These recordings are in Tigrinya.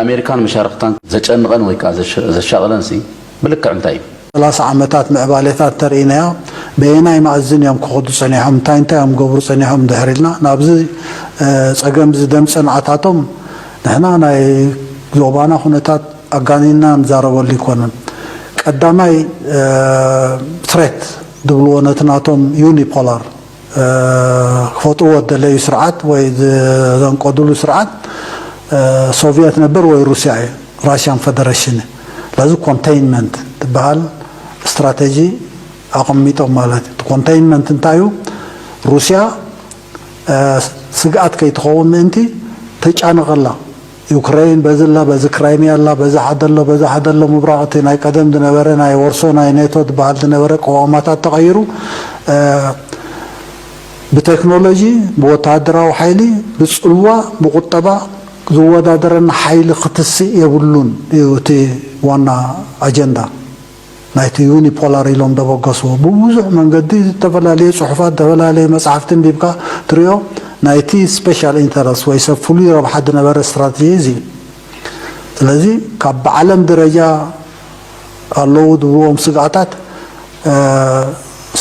ኣሜሪካን መሻርኽታን ዘጨንቐን ወይ ከዓ ዘሸ-፣ ዘሻቕለን ሲ ብልክዕ እንታይ እዩ? ሰላሳ ዓመታት ምዕባሌታት ተርእይናዮ። በየናይ መኣዝን እዮም ክኸዱ ጸኒሖም? እንታይ እንታይ እዮም ገብሩ ጸኒሖም? ድሕር ኢልና ናብዚ፣ እ፣ ጸገም እዚ ደምጸ ንኣታቶም ንሕና ናይ ዞባና ኩነታት ኣጋኒና ንዛረበሉ ይኮነን። ቀዳማይ፣ እ፣ ትሬት ዝብልዎ ነቲ ናቶም ዩኒፖላር፣ እ፣ ክፈጥርዎ ደለዩ ስርዓት ወይ ዝ-፣ ዘንቀድሉ ስርዓት፣ እ፣ ሶቪየት ነበር ወይ ሩስያ እዩ፣ ራሽያን ፈደረሽን እዩ። ስለዚ ኮንቴይንመንት ትበሃል ስትራቴጂ ኣቐሚጦም ማለት እዩ። እቲ ኮንቴይንመንት እንታይ እዩ? ሩስያ፣ እ፣ ስግኣት ከይትኸውን ምእንቲ ተጫንቐላ። ዩክሬን በዚ ኣላ፣ በዚ ክራይሚያ ኣላ፣ በዚ ሓደ ኣሎ፣ በዚ ሓደ ኣሎ ምብራቕ እቲ ናይ ቀደም ዝነበረ ናይ ወርሶ ናይ ኔቶ ዝበሃል ዝነበረ ቅዋማታት ተቐይሩ፣ እ፣ ብቴክኖሎጂ፣ ብወተሃደራዊ ሓይሊ፣ ብጽልዋ፣ ብቁጠባ ዝወዳደረና ሓይሊ ክትስእ የብሉን እዩ እቲ ዋና ኣጀንዳ ናይቲ ዩኒፖላር ኢሎም ደበገስዎ። ብብዙሕ መንገዲ ዝተፈላለየ ጽሑፋት፣ ዝተፈላለየ መጻሕፍቲ ኣንቢብካ ትሪኦ፣ ናይቲ ስፔሻል ኢንተረስት ወይ ሰብ ፍሉይ ረብሓ ዝነበረ ስትራቴጂ እዚ እዩ። ስለዚ ካብ ብዓለም ደረጃ ኣለዉ ዝብልዎም ስግኣታት፣ እ፣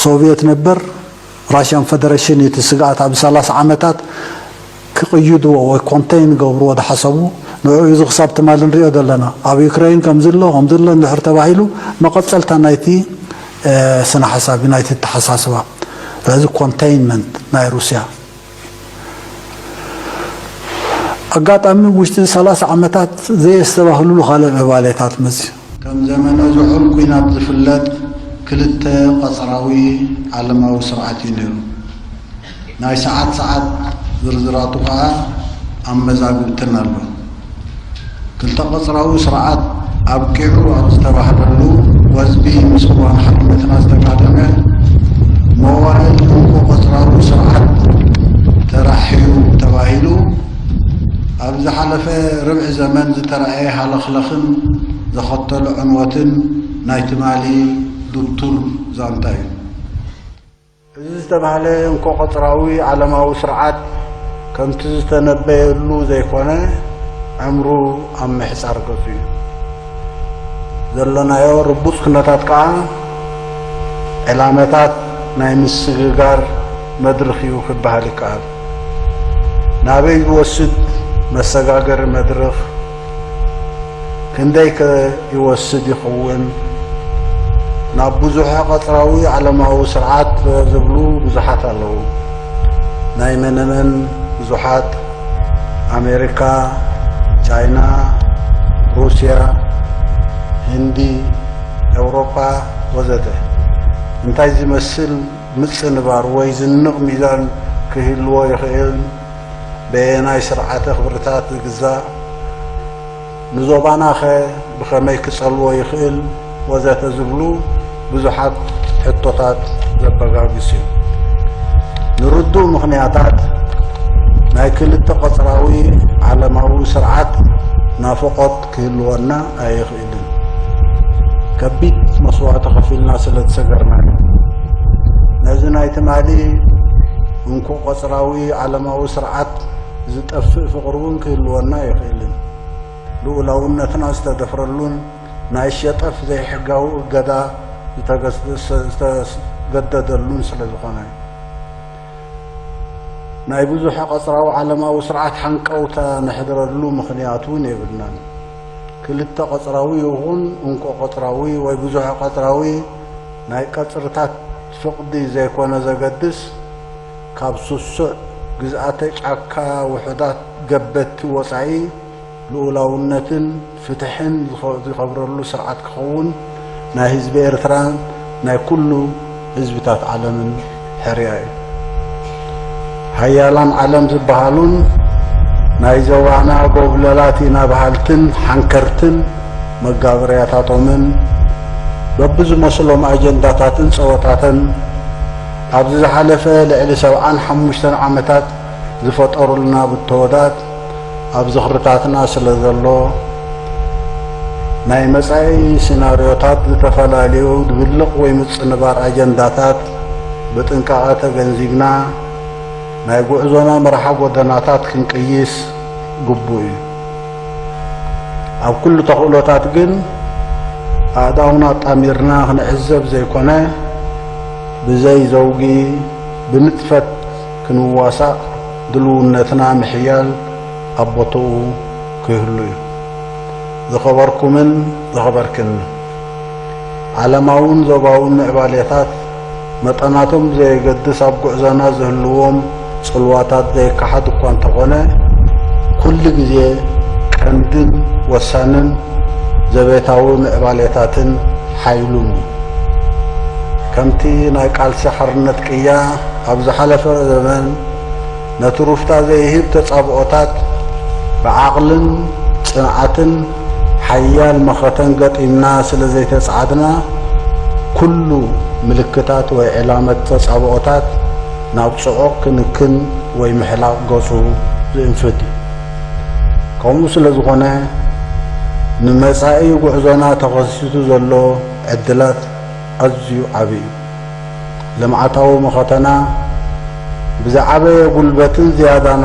ሶቪየት ነበር፣ ራሽያን ፈደረሽን እዩ እቲ ስግኣት ኣብ ሰላሳ ዓመታት ክቕይድዎ ወይ ኮንቴይን ገብርዎ ዝሓሰቡ። ንዕኡ እዚ ክሳብ ትማሊ ንሪኦ ዘለና። ኣብ ዩክሬን ከምዚ ኣሎ፣ ከምዚ ኣሎ እንድሕር ተባሂሉ መቐጸልታ ናይቲ፣ እ፣ ስነ ሓሳብ እዩ፣ ናይቲ ኣተሓሳስባ። ስለዚ ኮንቴይንመንት ናይ ሩስያ። ኣጋጣሚ ውሽጢ ሰላሳ ዓመታት ዘየስተባህልሉ ካልእ ምዕባሌታት መፅዩ። ከም ዘመነ ዝሑል ኲናት ዝፍለጥ ክልተ ቀጽራዊ ዓለማዊ ስርዓት እዩ ነይሩ። ናይ ሰዓት ሰዓት ዝርዝራቱ ከኣ ኣብ መዛግብትና ኣሎ። ክልተ ቀጽራዊ ስርዓት ኣብቂዑ ኣብ ዝተባህለሉ፣ ወዝቢ ምስ እዋን ሓርነትና ዝተጋደመ መዋእል እንኮ ቀጽራዊ ስርዓት ተራሕዩ ተባሂሉ። ኣብ ዝሓለፈ ርብዒ ዘመን ዝተራእየ ሃለኽለኽን ዘኸተሎ ዕንወትን ናይ ትማሊ ድብቱር ዛንታ እዩ። እዚ ዝተባህለ እንኮ ቀጽራዊ ዓለማዊ ስርዓት ከምቲ ዝተነበየሉ ዘይኮነ፣ ዕምሩ ኣብ ምሕጻር ገጹ እዩ። ዘሎናዮ ርቡጽ ኩነታት ከኣ ዕላመታት ናይ ምስግጋር መድርኽ እዩ ክበሃል ይከኣል። ናበይ ዝወስድ መሰጋገሪ መድርኽ? ክንደይ ከ ይወስድ ይኸውን? ናብ ብዙሕ ቀጽራዊ ዓለማዊ ስርዓት ዝብሉ ብዙሓት ኣለዉ። ናይ መነመን ብዙሓት፣ ኣሜሪካ፣ ቻይና፣ ሩስያ፣ ህንዲ፣ ኤውሮጳ ወዘተ። እንታይ ዝመስል ምጽንባር ወይ ዝንቕ ሚዛን ክህልዎ ይኽእል? በየናይ ስርዓተ ክብርታት ዝግዛእ? ንዞባናኸ ብኸመይ ክጸልዎ ይኽእል? ወዘተ ዝብሉ ብዙሓት ሕቶታት ዘበጋግስ እዩ። ንርዱእ ምኽንያታት ናይ ክልተ ቀጽራዊ ዓለማዊ ስርዓት ናፍቖት ክህልወና ኣይኽእልን። ከቢድ መስዋእቲ ከፊልና ስለ ዝሰገርና እዩ። ነዚ ናይ ትማሊ እንኮ ቀጽራዊ ዓለማዊ ስርዓት ዝጠፍእ ፍቕሪ እውን ክህልወና ኣይኽእልን። ልኡላውነትና ዝተደፍረሉን ናይ ሸጠፍ ዘይሕጋዊ እገዳ ዝተገስ-፣ ዝተገደደሉን ስለ ዝኾነ። ናይ ብዙሕ ቀጽራዊ ዓለማዊ ስርዓት ሓንቀውታ ነሕድረሉ ምኽንያት እውን የብልናን። ክልተ ቀጽራዊ ይኹን እንኮ ቀጽራዊ ወይ ብዙሕ ቀጽራዊ ናይ ቀጽርታት ፍቕዲ ዘይኮነ ዘገድስ፣ ካብ ስሱዕ ግዝኣተ ጫካ ውሑዳት ገበቲ ወጻኢ ልኡላውነትን ፍትሕን ዝኸ-፣ ዝኸብረሉ ስርዓት ክኸውን ናይ ህዝቢ ኤርትራን ናይ ኩሉ ህዝብታት ዓለምን ሕርያ እዩ። ሃያላን ዓለም ዝበሃሉን ናይ ዞባና ጎብለላት ኢና በሃልትን ሓንከርትን መጋበርያታቶምን በብዝመስሎም ኣጀንዳታትን ጸወታተን ኣብዚ ዝሓለፈ ልዕሊ ሰብዓን ሓሙሽተን ዓመታት ዝፈጠሩልና ብተወዳት ኣብ ዝኽርታትና ስለ ዘሎ፣ ናይ መጻኢ ሲናርዮታት፣ ዝተፈላለዩ ድብልቕ ወይ ምጽንባር ኣጀንዳታት ብጥንቃቐ ተገንዚብና፣ ናይ ጉዕዞና መርሓ ጎደናታት ክንቅይስ ግቡእ እዩ። ኣብ ኩሉ ተኽእሎታት ግን ኣእዳውና ኣጣሚርና ክንዕዘብ ዘይኮነ፣ ብዘይ ዘውጊ ብንጥፈት ክንዋሳእ ድልውነትና ምሕያል ኣብ ቦታኡ ክህሉ እዩ። ዝኸበርኩምን ዝኸበርክን፣ ዓለማውን ዞባውን ምዕባሌታት መጠናቶም ብዘየገድስ ኣብ ጉዕዞና ዝህልዎም ጽልዋታት ዘይከሓድ እኳ እንተኾነ፣ ኩሉ ግዜ ቀንድን ወሳንን ዘቤታዊ ምዕባሌታትን ሓይሉን እዩ። ከምቲ ናይ ቃልሲ ሓርነት ቅያ ኣብ ዝሓለፈ ዘመን ነቲ ሩፍታ ዘይህብ ተጻብኦታት ብዓቕልን ጽንዓትን ሓያል መኸተን ገጢምና ስለ ዘይተጻዓድና፣ ኩሉ ምልክታት ወይ ዕላመት ተጻብኦታት ናብ ጽዑቕ ክንክን ወይ ምሕላቕ ገጹ ዝእንፍት እዩ። ከምኡ ስለ ዝኾነ፣ ንመጻኢ ጉዕዞና ተኸሲቱ ዘሎ ዕድላት ኣዝዩ ዓቢ እዩ። ልምዓታዊ መኸተና ብዝዓበየ ጉልበትን ዝያዳና